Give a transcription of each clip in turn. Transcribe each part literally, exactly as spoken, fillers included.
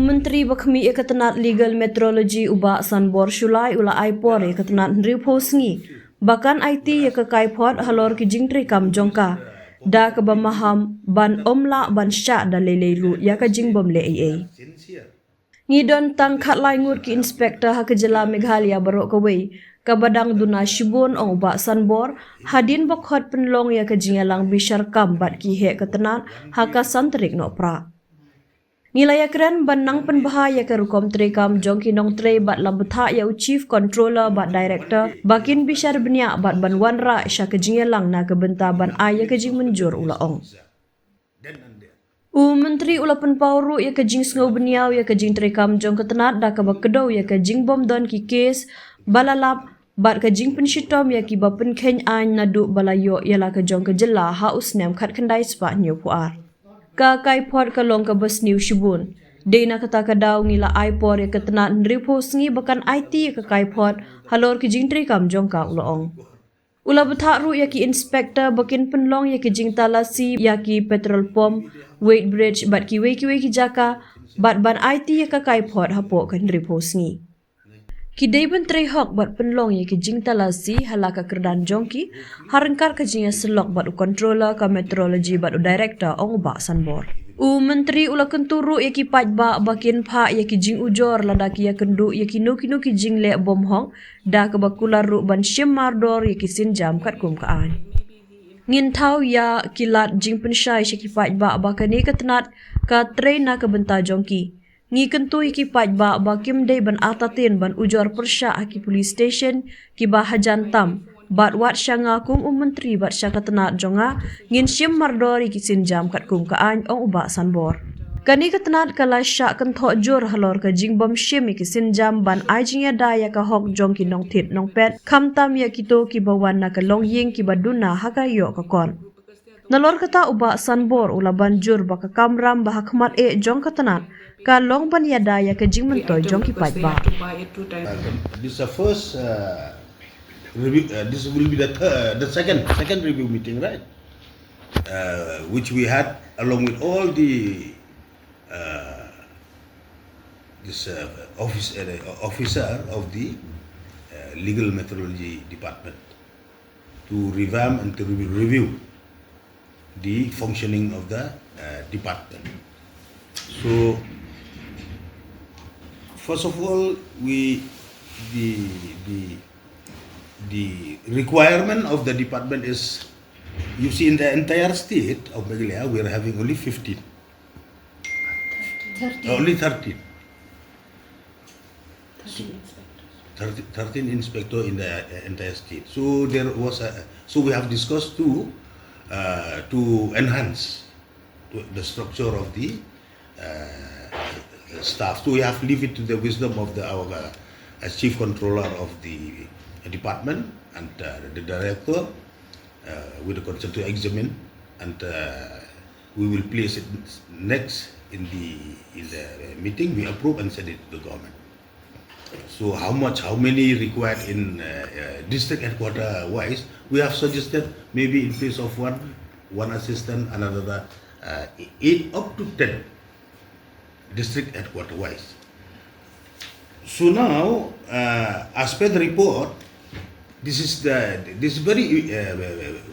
Myntri ba khmih ïa ka tnat Legal Metrology u Bah Sanbor Shullai u la ai por ïa ka tnat hynriewphew sngi ba kan aiti ïa ka kaiphod halor ki jingtreikam jong ka, da kaba maham ban ym lah ban shah da lei lei ruh ïa ka jingbym leh ei ei. Ngi don tang khatlai ngut ki inspector ha ka jylla Meghalaya baroh kawei, kaba dang duna shibun, ong u Bah Sanbor, hadien ba khot pynlong ïa ka jingïalang bishar kam bad ki heh ka tnat ha ka san tarik Nohprah. Ngi la ïakren ban nang pynbha ïa ka rukom treikam jong ki nongtrei bad la bthah ïa u Chief Controller bad Director ba kin bishar bniah bad ban wanrah sha ka jingïalang na ka bynta ban ai ïa ka jingmynjur, u la ong. U Myntri u la pynpaw ruh ïa ka jingsngew bniaw ïa ka jingtreikam jong ka tnat da kaba kdew ïa ka jingbym don ki kes ba la lap bad ka jingpynshitom ïa kiba pynkheiñ aiñ naduh ba la ïoh ïa la ka jong ka jylla ha u snem khatkhyndai spah hynñiewphew ar. Ka kaiphod ka long kaba sniew shibun. Dei na kata ka daw ngi la ai por ïa ka tnat hynriewphew sngi ba kan aiti ïa ka kaiphod halor ki jingtreikam jong ka, u la ong. U la bthah ruh ïa ki inspector ba kin pynlong ïa ki jingtalasi ïa ki petrol pump, weighbridge bad kiwei kiwei ki jaka, bad ban aiti ïa ka kaiphod hapoh ka hynriewphew sngi. Ki dei ban trei hok bad pynlong ïa ki jingtalasi ha la ka kyrdan jong ki, ha ryngkat ka jingïasyllok bad u controller ka metrology bad u director, ong u Bah Sanbor. U Myntri u la kyntu ruh ïa ki paidbah ba kin phah ïa ki jingujor lada ki ïakynduh ïa kino kino ki jingleh bymhok, da kaba kular ruh ban shim mardor ïa ki sienjam katkum ka aiñ. Ngin thaw ïa ki lad jingpynshai sha ki paidbah ba kane ka tnat ka trei na ka bynta jong ki. Ngi kyntu ïa ki paidbah ba kim dei ban artatien ban ujor pyrshah ha ki police station kiba hajan tam, bad wat sha nga kum u Myntri bad sha ka tnat jong nga, ngin shim mardor ïa ki sienjam katkum ka aiñ, ong u Bah Sanbor. Kane ka tnat ka la shah kynthoh jur halor ka jingbym shim ïa ki sienjam ban ai jingïada ïa ka hok jong ki nongthied nongpet, khamtam ïa kito kiba wan na ka longïing kiba duna ha ka ïoh ka kot. Nalor kata u Bah Sanbor u la ban jur ba ka kamram ba ha khmat eh jong ka tnat ka long ban ïada ïa ka jingmyntoi jong ki paidbah. This is the first uh, review. Uh, this will be the third, the second second review meeting, right? Uh, which we had along with all the uh, this uh, office, uh, officer of the uh, legal metrology department to revamp and to re- review the functioning of the uh, department. So, first of all, we the the the requirement of the department is, you see, in the entire state of Meghalaya, we are having only fifteen. Thirteen. Only thirteen. Thirteen inspectors. Thirteen, thirteen inspector in the uh, entire state. So there was a, so we have discussed to uh, to enhance to the structure of the uh, staff. So we have leave it to the wisdom of the our uh, as chief controller of the department and uh, the director uh, with the concern to examine, and uh, we will place it next in the in the meeting. We approve and send it to the government. So how much, how many required in uh, uh, district headquarter wise? We have suggested maybe in place of one, one assistant, another uh, eight up to ten district headquarter wise. So now, uh, as per the report, this is the this is very uh,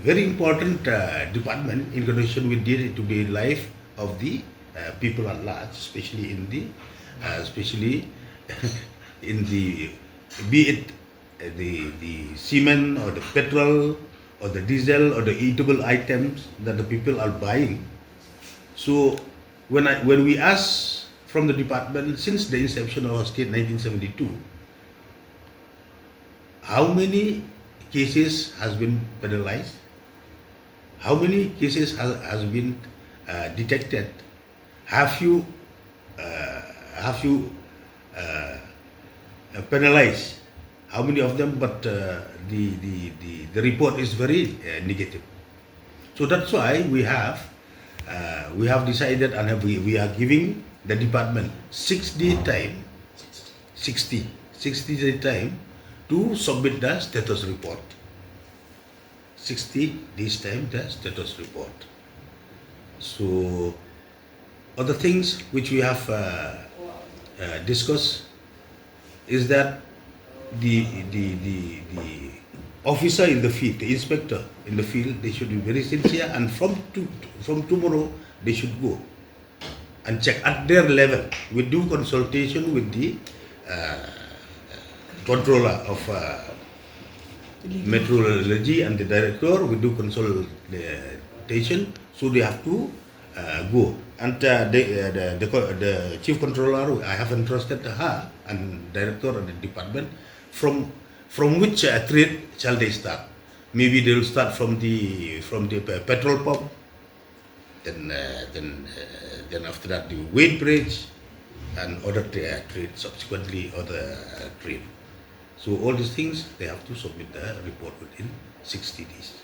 very important uh, department in connection with the day-to-day life of the uh, people at large, especially in the uh, especially in the, be it uh, the the cement or the petrol or the diesel or the eatable items that the people are buying. So when I when we ask from the department since the inception of our state, nineteen seventy-two, how many cases has been penalized? How many cases has, has been uh, detected? Have you uh, have you uh, uh, penalized? How many of them? But uh, the, the the the report is very uh, negative. So that's why we have uh, we have decided and have, we, we are giving the department six day time, sixty, sixty day time to submit the status report. Sixty days time the status report. So other things which we have uh, uh, discuss is that the, the, the, the officer in the field, the inspector in the field, they should be very sincere, and from to, from tomorrow they should go and check at their level with due consultation with the uh, controller of uh, meteorology and the director with due consultation. So they have to uh, go. And uh, the, uh, the, the, co- the chief controller, I have entrusted her and director of the department from from which uh, trade shall they start? Maybe they will start from the from the pe- petrol pump, then uh, then uh, then after that the weighbridge, and other tra- uh, trade subsequently, other uh, trade. So all these things they have to submit the report within sixty days.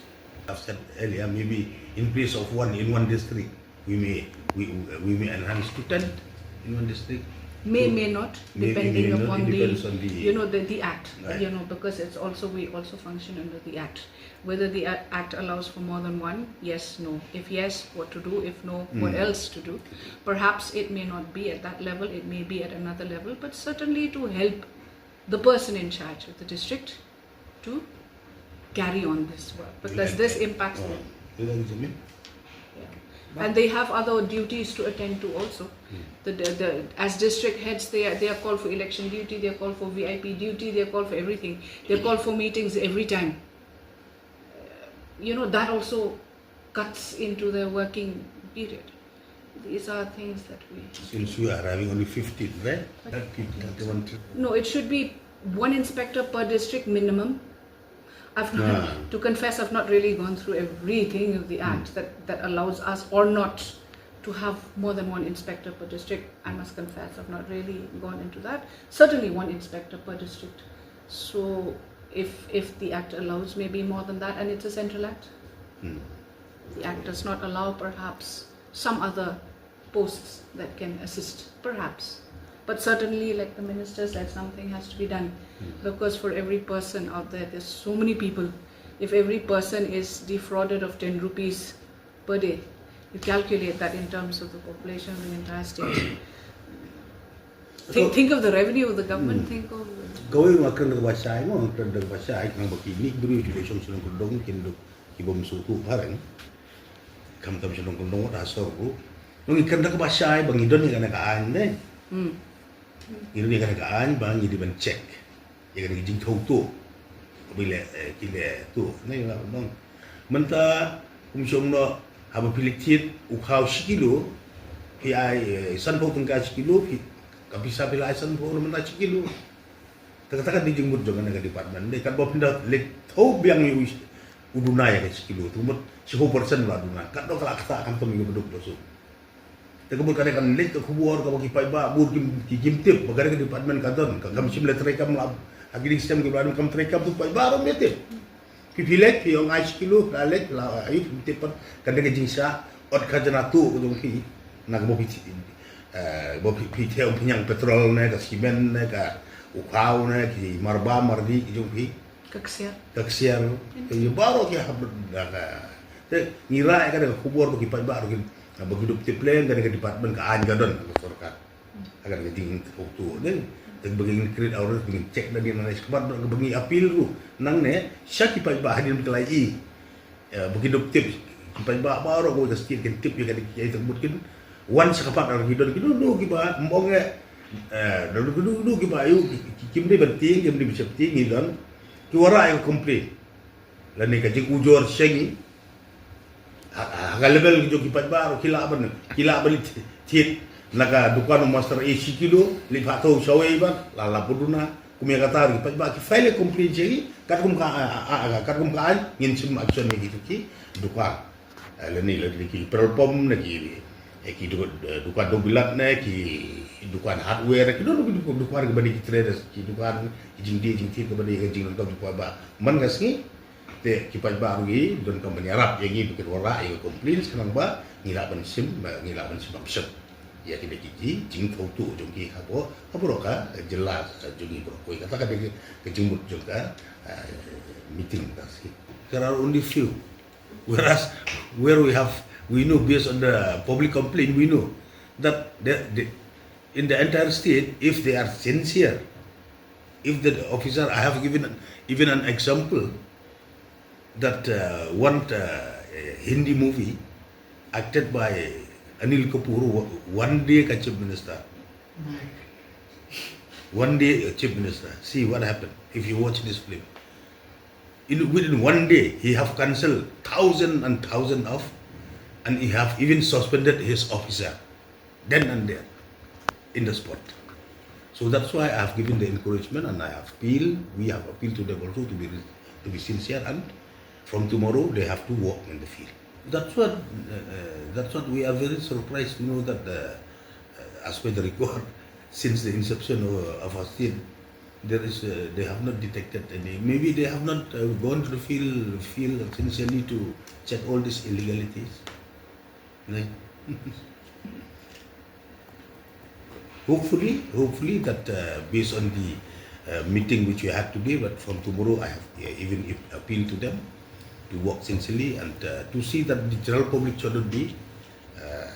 I've said earlier, maybe in place of one in one district, we may we, we may enhance to ten in one district. May, So may not, may- depending may not, upon it the, depends on the you know, the, the act, Right. you know, because it's also, we also function under the act. Whether the a- act allows for more than one, yes, no. If yes, what to do? If no, what Mm. else to do? Perhaps it may not be at that level, it may be at another level, but certainly to help the person in charge of the district to carry on this work, because this impacts them. Dia dah izin ni. Yeah. And they have other duties to attend to also. The, the, the, as district heads, they are, they are called for election duty, they are called for V I P duty, they are called for everything. They are called for meetings every time. Uh, you know, that also cuts into their working period. These are things that we. Since we are having only fifteen, right? That people that they want to. No, it should be one inspector per district minimum. I've not, Ah. to confess, I've not really gone through everything of the act Hmm. that, that allows us or not to have more than one inspector per district. I must confess, I've not really gone into that. Certainly one inspector per district. So if, if the act allows, maybe more than that, and it's a central act. Hmm. The act does not allow perhaps some other posts that can assist, perhaps. But certainly, like the minister said, something has to be done. Because for every person out there, there's so many people. If every person is defrauded of ten rupees per day, you calculate that in terms of the population of the entire state. Think, think of the revenue of the government, think of. Kawei nga kren da kaba shai mo, nga kren da kaba shai, khnang ba kine ki briew ki ba shong shnong kyndong, kin duk ki bym sngewthuh phareng. Khamtam shnong kyndong wat ha sor ruh. Ngi kren da kaba shai ba ngi don ïa kane ka aiñ ne. Ngi don ïa kane ka aiñ ba ngi dei ban check ïa kane ka jingthaw tuh. Ba ki leh, eh, ki leh tuh ne, ïa la nong. Mynta kum shong noh, haba phi leit thied u khaw shi kilo, phi ai, eh, sanphew tyngka shi kilo, phi ka pisa phi la ai sanphew na mynta shi kilo. Te kata ka dei jingmut jong kane ka department. Dei katba phin da leit thaw biang ïa u, u duna ïa ka shi kilo, te mut shiphew percent la duna. Katno ka la ktah khamtam ïa ka baduk basuk. Te ka mut kane kan leit ka khubor kaba ki paidbah bun kim, ki kim tip ba kane ka department ka don, ka kam shym la treikam la. Ha ki ding stem ki ba kam treikam, tu paidbah ruh ym tip. Phi, phi leit, phi ong ai shi kilo, la leit, la ai, phi tip pat, kane ka jingshah ot khajna tuh ka jong phi. Na kaba phi, eh, ba phi, phi thew phi ñiang petrol ne, ka simen ne, ka u khaw ne, ki marba mardi ki jong phi. Ka ksiar. Ka ksiar. Ki baroh ki hap da ka. Te ngi rah ïa kane ka khubor ba ki paidbah ruh kin, ba ki dup tip lem, kane ka department ka aiñ ka don ka sorkar. Ha kane ka jingthaw tuh ne. Te ba ngin create awareness, ba ngin check da ngin, nangne shakhmat ba ngi appeal ruh nangne sha ki paidbah hadien ba ki la ïohi. Eh, ba ki dup tip, ki paidbah baroh kawei ka state kin tip ïa kane, ïa kane ka mut kin wan shakhmat, ar ki don, ki don, don kiba ym ong eh, eh, don, don, don, don kiba ïoh ki, ki, kim dei ban tieng, kim dei ban sheptieng, ngi don ki wanrah ïa ka complain. Lane ka jingujor sha ngi. Ha, ha, ha ka level ki jong ki paidbah ruh ki lah ban, ki lah ban leit thied na ka dukan u Master A shi kilo, leit phah thaw shawei bad la lap u duna. Kum ïa kata ruh ki paidbah ki file complaint sha ngi, katkum ka, a, a, a, katkum ka aiñ ngin shim action ïa kito ki dukan. Eh, lane, lane ki petrol pump ne ki, eh, ki du-, eh, dukan dewbilat ne ki dukan hardware, ki don ki dukan, dukan kiba dei ki traders, ki dukan ki jingdie jingthied kiba dei ka jingdonkam jong ki paidbah man ka sngi. Te ki paidbah ruh ki donkam ban ïarap ïa ngi ba kin wanrah ïa ka complaints khnang ba ngi lah ban shim, ba ngi lah ban shim action ïa kine ki jingthaw tuh jong ki ha baroh, ha baroh ka jylla jong ngi baroh kawei. Kata ka dei ka jingmut jong ka, eh, meeting ka sngi. There are only few. Whereas where we have, we know based on the public complaint, we know that the, the, In the entire state, if they are sincere, if the officer, I have given an, even an example that uh, one uh, Hindi movie acted by Anil Kapoor, one day ka chief minister. One day, uh, chief minister. See what happened if you watch this film. In, within one day, he have cancelled thousand and thousand of, and he have even suspended his officer then and there in the spot. So that's why I have given the encouragement, and I have appealed, we have appealed to them also to be to be sincere, and from tomorrow they have to walk in the field. That's what uh, uh, that's what we are very surprised to know that the, uh, as per the record, since the inception of, of our state, there is uh, they have not detected any. Maybe they have not uh, gone to the field field sincerely to check all these illegalities. Right? Hopefully, hopefully that uh, based on the uh, meeting which we had today, but from tomorrow I have uh, even ap- appealed to them to work sincerely and uh, to see that the general public should not be uh,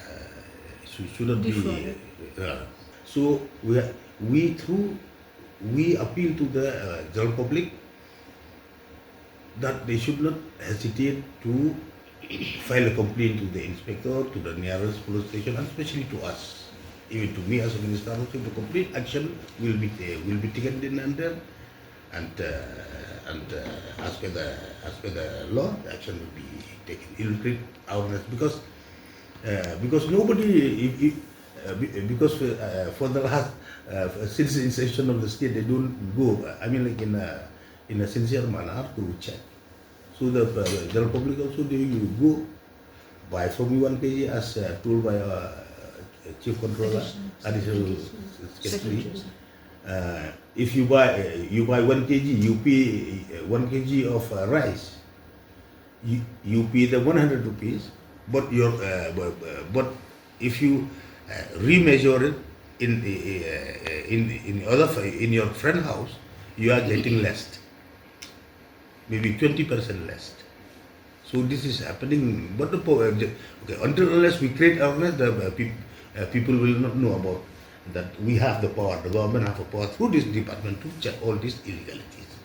should, should not be. Defrauded. Uh, so we are, we through we appeal to the uh, general public that they should not hesitate to file a complaint to the inspector, to the nearest police station, and especially to us. Even to me as a minister, also the complaint action will be uh, will be taken in under, and uh, and uh, as per the as per the law, the action will be taken. It will create awareness because uh, because nobody if, if, uh, be- because uh, for the last uh, since the inception of the state, they don't go. I mean, like in a in a sincere manner to check. So the uh, general public also, they you go buy from me one kg as uh, told by uh, chief controller, additional secretary. Uh, if you buy uh, you buy one kg, you pay uh, one kg of uh, rice. You, you pay the one hundred rupees, but your uh, but, uh, but if you uh, remeasure it in uh, in in other in your friend house, you are getting less, maybe twenty percent less. So this is happening. But the po- uh, the- okay, until unless we create awareness, the uh, peop- uh, people will not know about that we have the power. The government have a power through this department to check all these illegalities.